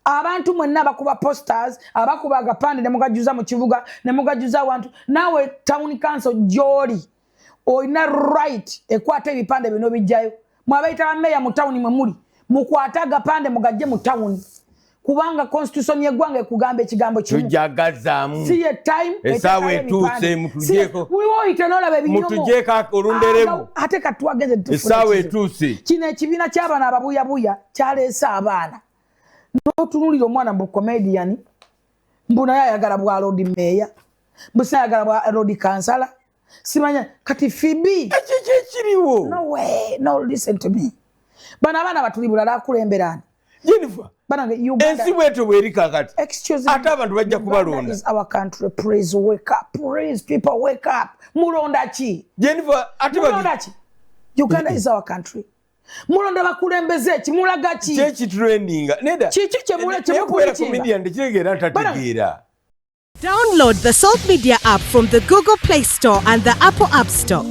Abantu mwenna abakuba posters, abakuba agapande ne mugajuza mu kibuga ne mugajuza awantu, naawe town council gy'oli olina right ekwata ebipande bino bijjayo. Mwabayita bameeya mu tawuni, mwe muli mukwate agapande mugajje mu tawuni, kubanga constitution y'eggwanga ekugamba ekigambo kimu. Tujagazaamu. Si ye time. Essaawa etuuse, mutugyeko. Oyite nolaba ebinyomo. Mutugyeko olunderebu. Ate katwagenze. Essaawa etuuse. Kino ekibiina ky'abaana ababuyabuya kyaleese abaana n'otunuulira omwana mbu comedian, mbu naye ayagala bwa lord mayor, mbu sinayagala bwa lord kansala, simanya kati Fibi. Ekiki ekiriwo? No way, no, listen to me. Bano abaana batuli bulala, akulemberani? Jennifer. Banange, Uganda. Ensi bwetyo bweri kakati. Excuse me. Ate abantu bajja kubalonda. Is our country. Please wake up, please people, wake up. Mulonda ki? Jennifer, ate Mulonda ki? Uganda is our country. Mulonda bakulembeze ki? Mulaga ki? Kyekitrendinga nedda. Kiki Naye kubeera comedian tekitegeera ntategeera. Download the Salt Media app from the Google Play Store and the Apple App Store.